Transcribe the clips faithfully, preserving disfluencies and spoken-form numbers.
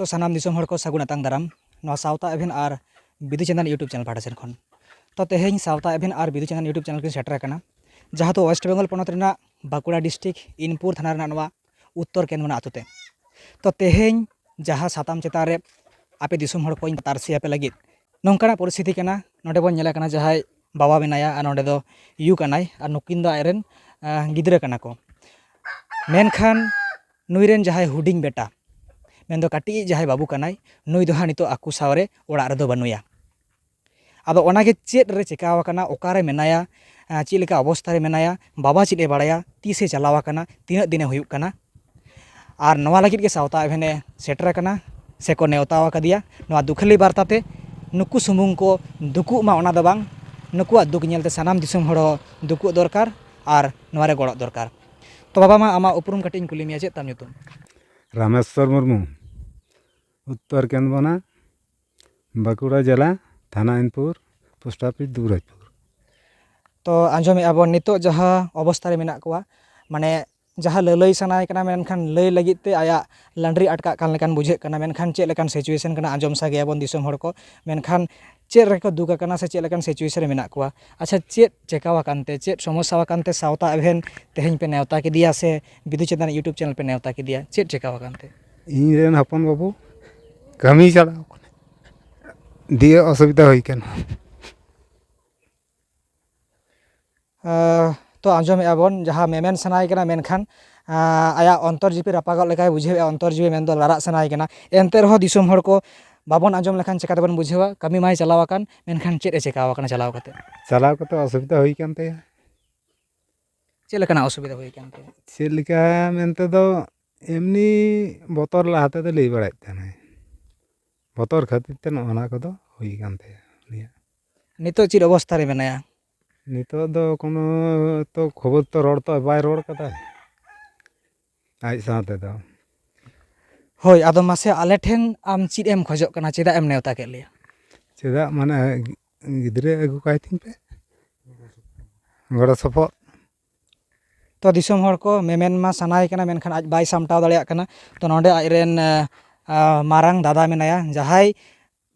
ᱛᱚ, ᱥᱟᱱᱟᱢ ᱫᱤᱥᱚᱢ ᱦᱚᱲ ᱠᱚ ᱥᱟᱹᱜᱩᱱ ᱟᱛᱟᱝ ᱫᱟᱨᱟᱢ ᱱᱚᱣᱟ ᱥᱟᱶᱛᱟ ᱮᱵᱷᱮᱱ ᱟᱨ ᱵᱤᱫᱩ ᱪᱟᱸᱫᱟᱱ YouTube ᱪᱮᱱᱮᱞ ᱯᱟᱦᱴᱟ ᱥᱮᱱ ᱠᱷᱚᱱ᱾ ᱛᱚ, ᱛᱮᱦᱮᱧ ᱥᱟᱶᱛᱟ ᱮᱵᱷᱮᱱ ᱟᱨ ᱵᱤᱫᱩ ᱪᱟᱸᱫᱟᱱ YouTube ᱪᱮᱱᱮᱞ ᱠᱤᱱ ᱥᱮᱴᱮᱨ ᱟᱠᱟᱱᱟ, ᱡᱟᱦᱟᱸ ᱫᱚ ᱳᱭᱮᱥᱴ ᱵᱮᱝᱜᱚᱞ ᱯᱚᱱᱚᱛ ᱨᱮᱱᱟᱜ ᱵᱟᱸᱠᱩᱲᱟ ᱰᱤᱥᱴᱨᱤᱠᱴ ᱤᱱᱯᱩᱨ ᱛᱷᱟᱱᱟ ᱨᱮᱱᱟᱜ ᱱᱚᱣᱟ ᱩᱛᱛᱚᱨ ᱠᱮᱱᱫᱽᱵᱚᱱᱟ ᱟᱹᱛᱩ ᱛᱮ᱾ ᱛᱚ, ᱛᱮᱦᱮᱧ ᱡᱟᱦᱟᱸ ᱥᱟᱛᱟᱢ ᱪᱮᱛᱟᱱ ᱨᱮ ᱟᱯᱮ ᱫᱤᱥᱚᱢ ᱦᱚᱲ ᱠᱚᱧ ᱛᱟᱨᱥᱤ ᱟᱯᱮ ᱞᱟᱹᱜᱤᱫ, ᱱᱚᱝᱠᱟᱱᱟᱜ ᱯᱚᱨᱤᱥᱛᱷᱤᱛᱤ ᱠᱟᱱᱟ᱾ ᱱᱚᱰᱮ ᱵᱚᱱ ᱧᱮᱞᱮ ᱠᱟᱱᱟ, ᱡᱟᱦᱟᱸᱭ ᱵᱟᱵᱟ ᱢᱮᱱᱟᱭᱟ ᱟᱨ ᱱᱚᱰᱮ ᱫᱚ ᱭᱩ ᱠᱟᱱᱟᱭ, ᱟᱨ ᱱᱩᱠᱤᱱ ᱫᱚ ᱟᱡ ᱨᱮᱱ, ᱟᱸ, ᱜᱤᱫᱽᱨᱟᱹ ᱠᱟᱱᱟ ᱠᱚ᱾ ᱢᱮᱱᱠᱷᱟᱱ ᱱᱩᱭ ᱨᱮᱱ ᱡᱟᱦᱟᱸᱭ ᱦᱩᱰᱤᱧ ᱵᱮᱴᱟ, ᱢᱮᱱᱫᱚ ᱠᱟᱹᱴᱤᱡ ᱡᱟᱦᱟᱸᱭ ᱵᱟᱹᱵᱩ ᱠᱟᱱᱟᱭ, ᱱᱩᱭ ᱫᱚ ᱦᱟᱸᱜ ᱱᱤᱛᱚᱜ ᱟᱠᱚ ᱥᱟᱶᱨᱮ ᱚᱲᱟᱜ ᱨᱮᱫᱚ ᱵᱟᱹᱱᱩᱭᱟ᱾ ᱟᱫᱚ ᱚᱱᱟᱜᱮ ᱪᱮᱫ ᱨᱮ ᱪᱮᱠᱟᱣ ᱟᱠᱟᱱᱟ, ᱚᱠᱟᱨᱮ ᱢᱮᱱᱟᱭᱟ, ᱟᱸ, ᱪᱮᱫ ᱞᱮᱠᱟ ᱚᱵᱚᱥᱛᱷᱟ ᱨᱮ ᱢᱮᱱᱟᱭᱟ, ᱵᱟᱵᱟ ᱪᱮᱫ ᱮ ᱵᱟᱲᱟᱭᱟ, ᱛᱤᱥᱮ ᱪᱟᱞᱟᱣ ᱟᱠᱟᱱᱟ, ᱛᱤᱱᱟᱹᱜ ᱫᱤᱱᱮ ᱦᱩᱭᱩᱜ ᱠᱟᱱᱟ᱾ ᱟᱨ ᱱᱚᱣᱟ ᱞᱟᱹᱜᱤᱫ ᱜᱮ ᱥᱟᱶᱛᱟ ᱮᱵᱷᱮᱱ ᱮ ᱥᱮᱴᱮᱨ ᱟᱠᱟᱱᱟ, ᱥᱮᱠᱚ ᱱᱮᱣᱛᱟ ᱟᱠᱟᱫᱮᱭᱟ᱾ ᱱᱚᱣᱟ ᱫᱩᱠᱷᱟᱹᱞᱤ ᱵᱟᱨᱛᱟ ᱛᱮ ᱱᱩᱠᱩ ᱥᱩᱢᱩᱝ ᱠᱚ ᱫᱩᱠᱩᱜ ᱢᱟ, ᱚᱱᱟ ᱫᱚ ᱵᱟᱝ, ᱱᱩᱠᱩᱣᱟᱜ ᱫᱩᱠ ᱧᱮᱞᱛᱮ ᱥᱟᱱᱟᱢ ᱫᱤᱥᱚᱢ ᱦᱚᱲ ᱦᱚᱸ ᱫᱩᱠᱩᱜ ᱫᱚᱨᱠᱟᱨ ᱟᱨ ᱱᱚᱣᱟ ᱨᱮ ᱜᱚᱲᱚᱜ ᱫᱚᱨᱠᱟᱨ᱾ ᱛᱚ ᱵᱟᱵᱟ, ᱢᱟ ᱟᱢᱟᱜ ᱩᱯᱨᱩᱢ ᱠᱟᱹᱴᱤᱡ ᱤᱧ ᱠᱩᱞᱤ ᱢᱮᱭᱟ, ᱪᱮᱫ ᱛᱟᱢ ᱧᱩᱛᱩᱢ? ᱨᱟᱢᱮᱥᱣᱚᱨ ᱢᱩᱨᱢᱩ, ᱩᱛᱛᱚᱨ ᱠᱮᱱᱫᱽᱵᱚᱱᱟ, ᱵᱟᱸᱠᱩᱲᱟ ᱡᱮᱞᱟ, ᱛᱷᱟᱱᱟ ᱤᱱᱯᱩᱨ, ᱯᱳᱥᱴ ᱚᱯᱷᱤᱥ ᱫᱩᱵᱨᱟᱡᱽᱯᱩᱨ᱾ ᱛᱚ ᱟᱸᱡᱚᱢᱮᱫᱼᱟ ᱵᱚᱱ ᱱᱤᱛᱚᱜ ᱡᱟᱦᱟᱸ ᱚᱵᱚᱥᱛᱷᱟ ᱨᱮ ᱢᱮᱱᱟᱜ ᱠᱚᱣᱟ, ᱢᱟᱱᱮ ᱡᱟᱦᱟᱸ ᱞᱟᱹᱞᱟᱹᱭ ᱥᱟᱱᱟᱭᱮ ᱠᱟᱱᱟ, ᱢᱮᱱᱠᱷᱟᱱ ᱞᱟᱹᱭ ᱞᱟᱹᱜᱤᱫ ᱛᱮ ᱟᱭᱟᱜ ᱞᱟᱸᱰᱨᱤ ᱟᱴᱠᱟᱜ ᱠᱟᱱ ᱞᱮᱠᱟᱱ ᱵᱩᱡᱷᱟᱹᱜ ᱠᱟᱱᱟ᱾ ᱢᱮᱱᱠᱷᱟᱱ ᱪᱮᱫ ᱞᱮᱠᱟᱱ ᱥᱤᱪᱩᱭᱮᱥᱚᱱ ᱠᱟᱱᱟ, ᱟᱸᱡᱚᱢ ᱥᱟᱸᱜᱮᱭᱟᱵᱚᱱ ᱫᱤᱥᱚᱢ ᱦᱚᱲ ᱠᱚ᱾ ᱢᱮᱱᱠᱷᱟᱱ ᱪᱮᱫ ᱨᱮᱠᱚ ᱫᱩᱠ ᱟᱠᱟᱱᱟ ᱥᱮ ᱪᱮᱫ ᱞᱮᱠᱟᱱ ᱥᱤᱪᱩᱭᱮᱥᱚᱱ ᱨᱮ ᱢᱮᱱᱟᱜ ᱠᱚᱣᱟ? ᱟᱪᱪᱷᱟ, ᱪᱮᱫ ᱪᱮᱠᱟᱣ ᱟᱠᱟᱱ ᱛᱮ, ᱪᱮᱫ ᱥᱚᱢᱚᱥᱥᱟ ᱟᱠᱟᱱ ᱛᱮ ᱥᱟᱶᱛᱟ ᱮᱵᱷᱮᱱ ᱛᱮᱦᱮᱧ ᱯᱮ ᱱᱮᱣᱛᱟ ᱠᱮᱫᱮᱭᱟ ᱥᱮ ᱵᱤᱫᱩ ᱪᱟᱸᱫᱟᱱ YouTube ᱪᱮᱱᱮᱞ ᱯᱮ ᱱᱮᱣᱛᱟ ᱠᱮᱫᱮᱭᱟ? ᱪᱮᱫ ᱪᱮᱠᱟᱣ ᱟᱠᱟᱱ ᱛᱮ? ᱤᱧ ᱨᱮᱱ ᱦᱚᱯᱚᱱ ᱵᱟᱹᱵᱩ ᱠᱟᱹᱢᱤ ᱪᱟᱞᱟᱣ ᱠᱟᱱᱟ, ᱫᱤᱭᱮ ᱚᱥᱩᱵᱤᱫᱟ ᱦᱩᱭ ᱠᱟᱱᱟ᱾ ᱟᱸ, ᱛᱚ ᱟᱸᱡᱚᱢᱮᱫᱼᱟ ᱵᱚᱱ, ᱡᱟᱦᱟᱸ ᱢᱮᱢᱮᱱ ᱥᱟᱱᱟᱭᱮ ᱠᱟᱱᱟ, ᱢᱮᱱᱠᱷᱟᱱ, ᱟᱸ, ᱟᱭᱟᱜ ᱚᱱᱛᱚᱨ ᱡᱤᱯᱤ ᱨᱟᱯᱟᱜᱚᱜ ᱞᱮᱠᱟᱭ ᱵᱩᱡᱷᱟᱹᱣᱮᱫᱼᱟ, ᱚᱱᱛᱚᱨ ᱡᱤᱣᱤ ᱢᱮᱱᱫᱚ ᱨᱟᱨᱟᱜ ᱥᱟᱱᱟᱭᱮ ᱠᱟᱱᱟ᱾ ᱮᱱᱛᱮ ᱨᱮᱦᱚᱸ ᱫᱤᱥᱚᱢ ᱦᱚᱲ ᱠᱚ ᱵᱟᱵᱚᱱ ᱟᱸᱡᱚᱢ ᱞᱮᱠᱷᱟᱱ ᱪᱤᱠᱟᱹ ᱛᱮᱵᱚᱱ ᱵᱩᱡᱷᱟᱹᱣᱟ? ᱠᱟᱹᱢᱤ ᱢᱟᱭ ᱪᱟᱞᱟᱣ ᱟᱠᱟᱱ, ᱢᱮᱱᱠᱷᱟᱱ ᱪᱮᱫ ᱮ ᱪᱮᱠᱟᱣ ᱟᱠᱟᱱᱟ ᱪᱟᱞᱟᱣ ᱠᱟᱛᱮ? ᱪᱟᱞᱟᱣ ᱠᱟᱛᱮ ᱚᱥᱩᱵᱤᱫᱟ ᱦᱩᱭ ᱠᱟᱱ ᱛᱟᱭᱟ᱾ ᱪᱮᱫ ᱞᱮᱠᱟᱱᱟᱜ ᱚᱥᱩᱵᱤᱫᱟ ᱦᱩᱭ ᱠᱟᱱ ᱛᱟᱭᱟ? ᱪᱮᱫ ᱞᱮᱠᱟ ᱢᱮᱱᱛᱮ ᱫᱚ, ᱮᱢᱱᱤ ᱵᱚᱛᱚᱨ ᱞᱟᱦᱟ ᱛᱮᱫᱚ ᱞᱟᱹᱭ ᱵᱟᱲᱟᱭᱮᱫ ᱛᱟᱦᱮᱱᱟᱭ, ᱵᱚᱛᱚᱨ ᱠᱷᱟᱹᱛᱤᱨ ᱛᱮ ᱱᱚᱜᱼᱚ ᱱᱟ ᱠᱚᱫᱚ ᱦᱩᱭ ᱠᱟᱱ ᱛᱟᱭᱟ ᱩᱱᱤᱭᱟᱜ᱾ ᱱᱤᱛᱚᱜ ᱪᱮᱫ ᱚᱵᱚᱥᱛᱷᱟ ᱨᱮ ᱢᱮᱱᱟᱭᱟ? ᱱᱤᱛᱚᱜ ᱫᱚ ᱠᱳᱱᱳ ᱛᱚ ᱠᱷᱚᱵᱚᱨ ᱛᱚ ᱨᱚᱲ ᱛᱚ ᱵᱟᱭ ᱨᱚᱲ ᱠᱟᱫᱟᱭ ᱟᱡ ᱥᱟᱶ ᱛᱮᱫᱚ᱾ ᱦᱳᱭ, ᱟᱫᱚ ᱢᱟᱥᱮ ᱟᱞᱮ ᱴᱷᱮᱱ ᱟᱢ ᱪᱮᱫ ᱮᱢ ᱠᱷᱚᱡᱚᱜ ᱠᱟᱱᱟ? ᱪᱮᱫᱟᱜ ᱮᱢ ᱱᱮᱣᱛᱟ ᱠᱮᱫ ᱞᱮᱭᱟ? ᱪᱮᱫᱟᱜ ᱢᱟᱱᱮ ᱜᱤᱫᱽᱨᱟᱹ ᱟᱹᱜᱩ ᱠᱟᱭ ᱛᱤᱧ ᱯᱮ, ᱜᱚᱲᱚ ᱥᱚᱯᱚᱦᱚᱫ᱾ ᱛᱚ ᱫᱤᱥᱚᱢ ᱦᱚᱲ ᱠᱚ ᱢᱮᱢᱮᱱ ᱢᱟ ᱥᱟᱱᱟᱭᱮ ᱠᱟᱱᱟ, ᱢᱮᱱᱠᱷᱟᱱ ᱟᱡ ᱵᱟᱭ ᱥᱟᱢᱴᱟᱣ ᱫᱟᱲᱮᱭᱟᱜ ᱠᱟᱱᱟ᱾ ᱛᱚ ᱱᱚᱰᱮ ᱟᱡᱨᱮᱱ, ᱮ, ᱟᱨ ᱢᱟᱨᱟᱝ ᱫᱟᱫᱟ ᱢᱮᱱᱟᱭᱟ, ᱡᱟᱦᱟᱸᱭ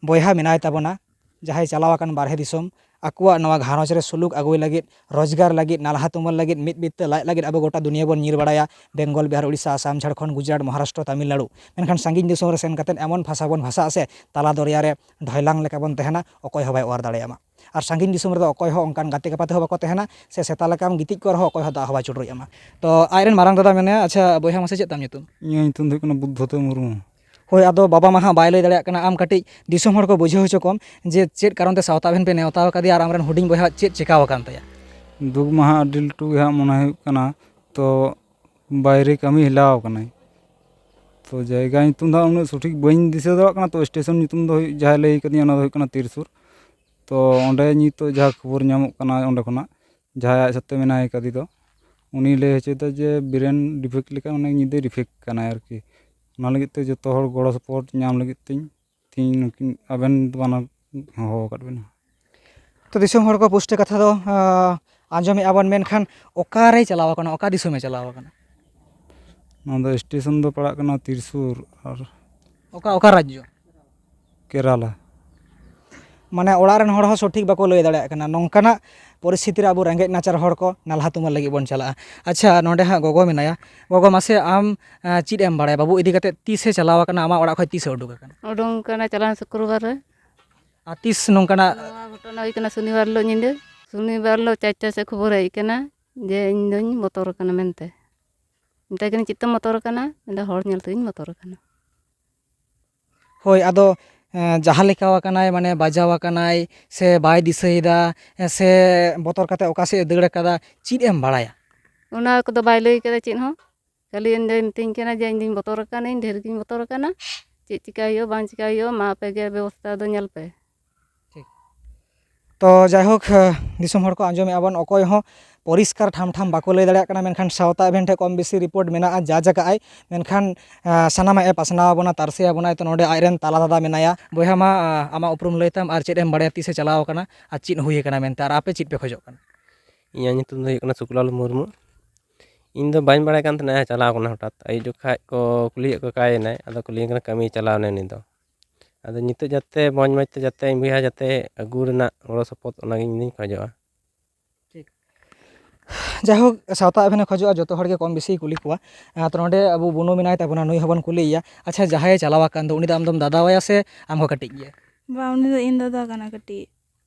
ᱵᱚᱭᱦᱟ ᱢᱮᱱᱟᱭ ᱛᱟᱵᱚᱱᱟ, ᱡᱟᱦᱟᱸᱭ ᱪᱟᱞᱟᱣ ᱟᱠᱟᱱ ᱵᱟᱨᱦᱮ ᱫᱤᱥᱚᱢ, ᱟᱠᱚᱣᱟᱜ ᱱᱚᱣᱟ ᱜᱷᱟᱨᱚᱸᱡᱽ ᱨᱮ ᱥᱩᱞᱩᱠ ᱟᱹᱜᱩᱭ ᱞᱟᱹᱜᱤᱫ, ᱨᱳᱡᱽᱜᱟᱨ ᱞᱟᱹᱜᱤᱫ, ᱱᱟᱞᱦᱟ ᱛᱩᱢᱟᱹᱞ ᱞᱟᱹᱜᱤᱫ, ᱢᱤᱫ ᱵᱤᱛᱟᱹ ᱞᱟᱡ ᱞᱟᱹᱜᱤᱫ ᱟᱵᱚ ᱜᱚᱴᱟ ᱫᱩᱱᱤᱭᱟᱹ ᱵᱚᱱ ᱧᱤᱨ ᱵᱟᱲᱟᱭᱟ, ᱵᱮᱝᱜᱚᱞ, ᱵᱤᱦᱟᱨ, ᱩᱲᱤᱥᱥᱟ, ᱟᱥᱟᱢ, ᱡᱷᱟᱲᱠᱷᱚᱸᱰ, ᱜᱩᱡᱽᱨᱟᱴ, ᱢᱚᱦᱟᱨᱟᱥᱴᱨᱚ, ᱛᱟᱢᱤᱞᱱᱟᱲᱩ᱾ ᱢᱮᱱᱠᱷᱟᱱ ᱥᱟᱺᱜᱤᱧ ᱫᱤᱥᱚᱢ ᱨᱮ ᱥᱮᱱ ᱠᱟᱛᱮᱫ ᱮᱢᱚᱱ ᱵᱷᱟᱥᱟ ᱵᱚᱱ ᱵᱷᱟᱥᱟᱜᱼᱟ ᱥᱮ, ᱛᱟᱞᱟ ᱫᱚᱨᱭᱟ ᱨᱮ ᱰᱷᱚᱭᱞᱟᱝ ᱞᱮᱠᱟ ᱵᱚᱱ ᱛᱟᱦᱮᱱᱟ, ᱚᱠᱚᱭ ᱦᱚᱸ ᱵᱟᱭ ᱚᱣᱟᱨ ᱫᱟᱲᱮᱭᱟᱢᱟ᱾ ᱟᱨ ᱥᱟᱺᱜᱤᱧ ᱫᱤᱥᱚᱢ ᱨᱮᱫᱚ ᱚᱠᱚᱭ ᱦᱚᱸ ᱚᱱᱠᱟᱱ ᱜᱟᱛᱮ ᱜᱟᱯᱟᱛᱮ ᱦᱚᱸ ᱵᱟᱠᱚ ᱛᱟᱦᱮᱱᱟ, ᱥᱮ ᱥᱮᱛᱟ ᱞᱮᱠᱟᱢ ᱜᱤᱛᱤᱡ ᱠᱚᱜ ᱨᱮᱦᱚᱸ ᱚᱠᱚᱭ ᱦᱚᱸ ᱫᱟᱜ ᱦᱚᱸ ᱵᱟᱭ ᱪᱩᱰᱩᱨ ᱟᱢᱟ᱾ ᱛᱚ ᱟᱡᱨᱮᱱ ᱢᱟᱨᱟᱝ ᱫᱟᱫᱟ ᱢᱮᱱᱟᱭᱟ, ᱟᱪᱪᱷᱟ ᱵᱚᱭᱦᱟ, ᱢᱟᱥᱮ ᱪᱮᱫ ᱛᱟᱢ ᱧᱩᱛᱩᱢ? ᱤᱧᱟᱹᱜ ᱧᱩᱛᱩᱢ ᱫᱚ ᱦᱩᱭᱩᱜ ᱠᱟᱱᱟ ᱵᱩᱫᱽᱫᱷᱚᱫᱮᱵ ᱢᱩᱨᱢᱩ᱾ ᱦᱳᱭ, ᱟᱫᱚ ᱵᱟᱵᱟ ᱢᱟ ᱦᱟᱸᱜ ᱵᱟᱭ ᱞᱟᱹᱭ ᱫᱟᱲᱮᱭᱟᱜ ᱠᱟᱱᱟ, ᱟᱢ ᱠᱟᱹᱴᱤᱡ ᱫᱤᱥᱚᱢ ᱦᱚᱲ ᱠᱚ ᱵᱩᱡᱷᱟᱹᱣ ᱦᱚᱪᱚ ᱠᱚᱢ ᱡᱮ ᱪᱮᱫ ᱠᱟᱨᱚᱱ ᱛᱮ ᱥᱟᱶᱛᱟ ᱮᱵᱷᱮᱱ ᱯᱮ ᱱᱮᱣᱛᱟ ᱟᱠᱟᱫᱮᱭᱟ ᱟᱨ ᱟᱢᱨᱮᱱ ᱦᱩᱰᱤᱧ ᱵᱚᱭᱦᱟ ᱪᱮᱫ ᱪᱮᱠᱟᱣ ᱟᱠᱟᱱ ᱛᱟᱭᱟ? ᱫᱩᱠ ᱢᱟ ᱦᱟᱸᱜ ᱟᱹᱰᱤ ᱞᱟᱹᱴᱩ ᱜᱮ ᱦᱟᱸᱜ ᱢᱚᱱᱮ ᱦᱩᱭᱩᱜ ᱠᱟᱱᱟ, ᱛᱚ ᱵᱟᱭᱨᱮ ᱠᱟᱹᱢᱤ ᱦᱮᱞᱟᱣ ᱟᱠᱟᱱᱟᱭ᱾ ᱛᱚ ᱡᱟᱭᱜᱟ ᱧᱩᱛᱩᱢ ᱫᱚ ᱦᱟᱸᱜ ᱩᱱᱟᱹᱜ ᱥᱚᱴᱷᱤᱠ ᱵᱟᱹᱧ ᱫᱤᱥᱟᱹ ᱫᱟᱲᱮᱭᱟᱜ ᱠᱟᱱᱟ, ᱛᱚ ᱥᱴᱮᱥᱚᱱ ᱧᱩᱛᱩᱢ ᱫᱚ ᱦᱩᱭᱩᱜ, ᱡᱟᱦᱟᱸᱭ ᱞᱟᱹᱭ ᱠᱟᱫᱤᱧᱟ, ᱚᱱᱟ ᱫᱚ ᱦᱩᱭᱩᱜ ᱠᱟᱱᱟ ᱛᱤᱨᱥᱩᱨ᱾ ᱛᱚ ᱚᱸᱰᱮ ᱱᱤᱛᱚᱜ ᱡᱟᱦᱟᱸ ᱠᱷᱚᱵᱚᱨ ᱧᱟᱢᱚᱜ ᱠᱟᱱᱟ, ᱚᱸᱰᱮ ᱠᱷᱚᱱᱟᱜ ᱡᱟᱦᱟᱸᱭ ᱟᱡ ᱥᱟᱛᱮ ᱢᱮᱱᱟᱭ ᱠᱟᱫᱮ ᱫᱚ, ᱩᱱᱤ ᱞᱟᱹᱭ ᱦᱚᱪᱚᱭᱮᱫᱟ ᱡᱮ ᱵᱨᱮᱱ ᱰᱤᱯᱷᱮᱠᱴ ᱞᱮᱠᱟ, ᱢᱟᱱᱮ ᱧᱤᱫᱟᱹ ᱰᱤᱯᱷᱮᱠᱴ ᱠᱟᱱᱟᱭ ᱟᱨᱠᱤ᱾ ᱚᱱᱟ ᱞᱟᱹᱜᱤᱫ ᱛᱮ ᱡᱚᱛᱚ ᱦᱚᱲ ᱜᱚᱲᱚ ᱥᱚᱯᱚᱦᱚᱫ ᱧᱟᱢ ᱞᱟᱹᱜᱤᱫ ᱛᱤᱧ, ᱛᱤᱦᱤᱧ ᱱᱩᱠᱤᱱ ᱟᱵᱮᱱ ᱵᱟᱱᱟᱨ ᱦᱚᱦᱚ ᱟᱠᱟᱫ ᱵᱮᱱᱟ᱾ ᱛᱚ ᱫᱤᱥᱚᱢ ᱦᱚᱲ ᱠᱚ ᱯᱩᱥᱴᱟᱹ ᱠᱟᱛᱷᱟ ᱫᱚ, ᱟᱸ, ᱟᱸᱡᱚᱢᱮᱫᱼᱟ ᱵᱚᱱ, ᱢᱮᱱᱠᱷᱟᱱ ᱚᱠᱟᱨᱮᱭ ᱪᱟᱞᱟᱣ ᱟᱠᱟᱱᱟ, ᱚᱠᱟ ᱫᱤᱥᱚᱢᱮ ᱪᱟᱞᱟᱣ ᱟᱠᱟᱱᱟ? ᱱᱚᱣᱟ ᱫᱚ ᱥᱴᱮᱥᱚᱱ ᱫᱚ ᱯᱟᱲᱟᱜ ᱠᱟᱱᱟ ᱛᱤᱨᱥᱩᱨ ᱟᱨ ᱚᱠᱟ, ᱚᱠᱟ ᱨᱟᱡᱽᱡᱚ? ᱠᱮᱨᱟᱞᱟ᱾ ᱢᱟᱱᱮ ᱚᱲᱟᱜ ᱨᱮᱱ ᱦᱚᱲ ᱦᱚᱸ ᱥᱚᱴᱷᱤᱠ ᱵᱟᱠᱚ ᱞᱟᱹᱭ ᱫᱟᱲᱮᱭᱟᱜ ᱠᱟᱱᱟ᱾ ᱱᱚᱝᱠᱟᱱᱟᱜ ᱯᱚᱨᱤᱥᱛᱷᱤᱛᱤ ᱨᱮ ᱟᱵᱚ ᱨᱮᱸᱜᱮᱡ ᱱᱟᱪᱟᱨ ᱦᱚᱲ ᱠᱚ ᱱᱟᱞᱦᱟ ᱛᱩᱢᱟᱹᱞ ᱞᱟᱹᱜᱤᱫ ᱵᱚᱱ ᱪᱟᱞᱟᱜᱼᱟ᱾ ᱟᱪᱪᱷᱟ, ᱱᱚᱰᱮ ᱦᱟᱸᱜ ᱜᱚᱜᱚ ᱢᱮᱱᱟᱭᱟ᱾ ᱜᱚᱜᱚ, ᱢᱟᱥᱮ ᱟᱢ, ᱟᱸ, ᱪᱮᱫ ᱮᱢ ᱵᱟᱲᱟᱭᱟ ᱵᱟᱹᱵᱩ ᱤᱫᱤ ᱠᱟᱛᱮ? ᱛᱤᱥᱮ ᱪᱟᱞᱟᱣ ᱟᱠᱟᱱᱟ ᱟᱢᱟᱜ ᱚᱲᱟᱜ ᱠᱷᱚᱱ, ᱛᱤᱥᱮ ᱩᱰᱩᱠ ᱟᱠᱟᱱᱟ? ᱩᱰᱩᱝ ᱠᱟᱱᱟ ᱪᱟᱞᱟᱣᱮᱱ ᱥᱩᱠᱨᱵᱟᱨ ᱨᱮ᱾ ᱟᱨ ᱛᱤᱥ ᱱᱚᱝᱠᱟᱱᱟᱜ? ᱱᱚᱣᱟ ᱜᱷᱚᱴᱚᱱᱟ ᱦᱩᱭ ᱠᱟᱱᱟ ᱥᱚᱱᱤᱵᱟᱨ ᱦᱤᱞᱳᱜ ᱧᱤᱫᱟᱹ᱾ ᱥᱚᱱᱤᱵᱟᱨ ᱦᱤᱞᱳᱜ ᱪᱟᱨᱴᱟ ᱥᱮᱫ ᱠᱷᱚᱵᱚᱨ ᱦᱮᱡ ᱟᱠᱟᱱᱟ ᱡᱮ ᱤᱧ ᱫᱚᱧ ᱵᱚᱛᱚᱨ ᱟᱠᱟᱱᱟ ᱢᱮᱱᱛᱮ᱾ ᱢᱮᱛᱟᱭ ᱠᱟᱹᱱᱟᱹᱧ, "ᱪᱮᱫ ᱛᱮᱢ ᱵᱚᱛᱚᱨ ᱟᱠᱟᱱᱟ?" ᱢᱮᱱᱫᱟ, "ᱦᱚᱲ ᱧᱮᱞ ᱛᱮᱜᱤᱧ ᱵᱚᱛᱚᱨ ᱟᱠᱟᱱᱟ᱾" ᱦᱳᱭ, ᱟᱫᱚ, ᱮᱸ, ᱡᱟᱦᱟᱸ ᱞᱮᱠᱟ ᱟᱠᱟᱱᱟᱭ, ᱢᱟᱱᱮ ᱵᱟᱡᱟᱣ ᱟᱠᱟᱱᱟᱭ ᱥᱮ ᱵᱟᱭ ᱫᱤᱥᱟᱹᱭᱮᱫᱟ, ᱮᱸ, ᱥᱮ ᱵᱚᱛᱚᱨ ᱠᱟᱛᱮ ᱚᱠᱟ ᱥᱮᱫ ᱮ ᱫᱟᱹᱲ ᱟᱠᱟᱫᱟ, ᱪᱮᱫ ᱮᱢ ᱵᱟᱲᱟᱭᱟ? ᱚᱱᱟ ᱠᱚᱫᱚ ᱵᱟᱭ ᱞᱟᱹᱭ ᱠᱟᱫᱟ ᱪᱮᱫ ᱦᱚᱸ, ᱠᱷᱟᱹᱞᱤ ᱤᱧ ᱫᱚᱭ ᱢᱤᱛᱟᱹᱧ ᱠᱟᱱᱟ ᱡᱮ, "ᱤᱧ ᱫᱩᱧ ᱵᱚᱛᱚᱨ ᱟᱠᱟᱱᱟᱹᱧ, ᱰᱷᱮᱨ ᱜᱤᱧ ᱵᱚᱛᱚᱨ ᱟᱠᱟᱱᱟ, ᱪᱮᱫ ᱪᱤᱠᱟᱹ ᱦᱩᱭᱩᱜᱼᱟ ᱵᱟᱝ ᱪᱤᱠᱟᱹ ᱦᱩᱭᱩᱜᱼᱟ, ᱢᱟ ᱟᱯᱮ ᱜᱮ ᱵᱮᱵᱚᱥᱛᱷᱟ ᱫᱚ ᱧᱮᱞ ᱯᱮ᱾" ᱴᱷᱤᱠ᱾ ᱛᱚ ᱡᱟᱭᱦᱳᱠ, ᱫᱤᱥᱚᱢ ᱦᱚᱲ ᱠᱚ ᱟᱸᱡᱚᱢᱮᱫᱼᱟ ᱵᱚᱱ, ᱚᱠᱚᱭ ᱦᱚᱸ ᱯᱚᱨᱤᱥᱠᱟᱨ ᱴᱷᱟᱢ ᱴᱷᱟᱢ ᱵᱟᱠᱚ ᱞᱟᱹᱭ ᱫᱟᱲᱮᱭᱟᱜ ᱠᱟᱱᱟ, ᱢᱮᱱᱠᱷᱟᱱ ᱥᱟᱶᱛᱟ ᱮᱵᱷᱮᱱ ᱴᱷᱮᱱ ᱠᱚᱢ ᱵᱮᱥᱤ ᱨᱤᱯᱳᱨᱴ ᱢᱮᱱᱟᱜᱼᱟ, ᱡᱟ ᱡᱟᱠᱟᱜᱼᱟᱭ, ᱢᱮᱱᱠᱷᱟᱱ, ᱟᱸ, ᱥᱟᱱᱟᱢᱟᱜ ᱮ ᱯᱟᱥᱱᱟᱣ ᱟᱵᱚᱱᱟ, ᱛᱟᱨᱥᱮ ᱟᱵᱚᱱᱟᱭ᱾ ᱛᱚ ᱱᱚᱰᱮ ᱟᱡᱨᱮᱱ ᱛᱟᱞᱟ ᱫᱟᱫᱟ ᱢᱮᱱᱟᱭᱟ᱾ ᱵᱚᱭᱦᱟ, ᱢᱟ, ᱟᱸ, ᱟᱢᱟᱜ ᱩᱯᱨᱩᱢ ᱞᱟᱹᱭ ᱛᱟᱢ ᱟᱨ ᱪᱮᱫ ᱮᱢ ᱵᱟᱲᱟᱭᱟ, ᱛᱤᱥᱮ ᱪᱟᱞᱟᱣ ᱟᱠᱟᱱᱟ ᱟᱨ ᱪᱮᱫ ᱦᱩᱭ ᱟᱠᱟᱱᱟ ᱢᱮᱱᱛᱮ, ᱟᱨ ᱟᱯᱮ ᱪᱮᱫ ᱯᱮ ᱠᱷᱚᱡᱚᱜ ᱠᱟᱱᱟ? ᱤᱧᱟᱹᱜ ᱧᱩᱛᱩᱢ ᱫᱚ ᱦᱩᱭᱩᱜ ᱠᱟᱱᱟ ᱥᱩᱠᱞᱟᱞ ᱢᱩᱨᱢᱩ᱾ ᱤᱧ ᱫᱚ ᱵᱟᱹᱧ ᱵᱟᱲᱟᱭ ᱠᱟᱱ ᱛᱟᱦᱮᱱᱟ, ᱪᱟᱞᱟᱣ ᱠᱟᱱᱟ ᱦᱚᱴᱟᱛ᱾ ᱟᱹᱭᱩᱵ ᱡᱚᱠᱷᱟᱡ ᱠᱚ ᱠᱩᱞᱤᱭᱮᱫ ᱠᱚ ᱚᱠᱟᱭᱮᱱᱟᱭ, ᱟᱫᱚ ᱠᱩᱞᱤᱭᱮ ᱠᱟᱱᱟ ᱠᱟᱹᱢᱤᱭ ᱪᱟᱞᱟᱣ ᱮᱱᱟ ᱩᱱᱤ ᱫᱚ᱾ ᱟᱫᱚ ᱱᱤᱛᱚᱜ ᱡᱟᱛᱮ ᱢᱚᱡᱽ ᱢᱚᱡᱽ ᱛᱮ ᱡᱟᱛᱮ ᱤᱧ ᱵᱚᱭᱦᱟ ᱡᱟᱛᱮ ᱟᱹᱜᱩ ᱨᱮᱱᱟᱜ ᱜᱚᱲᱚ ᱥᱚᱯᱚᱦᱚᱫ, ᱚᱱᱟᱜᱮ ᱤᱧ ᱫᱩᱧ ᱠᱷᱚᱡᱚᱜᱼᱟ᱾ ᱡᱟᱭᱦᱳᱠ, ᱥᱟᱶᱛᱟ ᱮᱵᱷᱮᱱᱮ ᱠᱷᱚᱡᱚᱜᱼᱟ ᱡᱚᱛᱚ ᱦᱚᱲ ᱜᱮ ᱠᱚᱢ ᱵᱮᱥᱤ ᱠᱩᱞᱤ ᱠᱚᱣᱟ᱾ ᱟᱨ ᱛᱚ ᱱᱚᱰᱮ ᱟᱵᱚ ᱵᱩᱱᱩ ᱢᱮᱱᱟᱭ ᱛᱟᱵᱚᱱᱟ, ᱱᱩᱭ ᱦᱚᱸᱵᱚᱱ ᱠᱩᱞᱤᱭᱮᱭᱟ᱾ ᱟᱪᱪᱷᱟ, ᱡᱟᱦᱟᱸᱭᱮ ᱪᱟᱞᱟᱣ ᱟᱠᱟᱱ ᱫᱚ, ᱩᱱᱤ ᱫᱚ ᱟᱢᱫᱚᱢ ᱫᱟᱫᱟᱣᱟᱭᱟ ᱥᱮ ᱟᱢ ᱦᱚᱸ ᱠᱟᱹᱴᱤᱡ ᱜᱮᱭᱟ? ᱵᱟᱝ, ᱩᱱᱤ ᱫᱚ ᱤᱧ ᱫᱟᱫᱟ ᱠᱟᱱᱟ ᱠᱟᱹᱴᱤᱡ᱾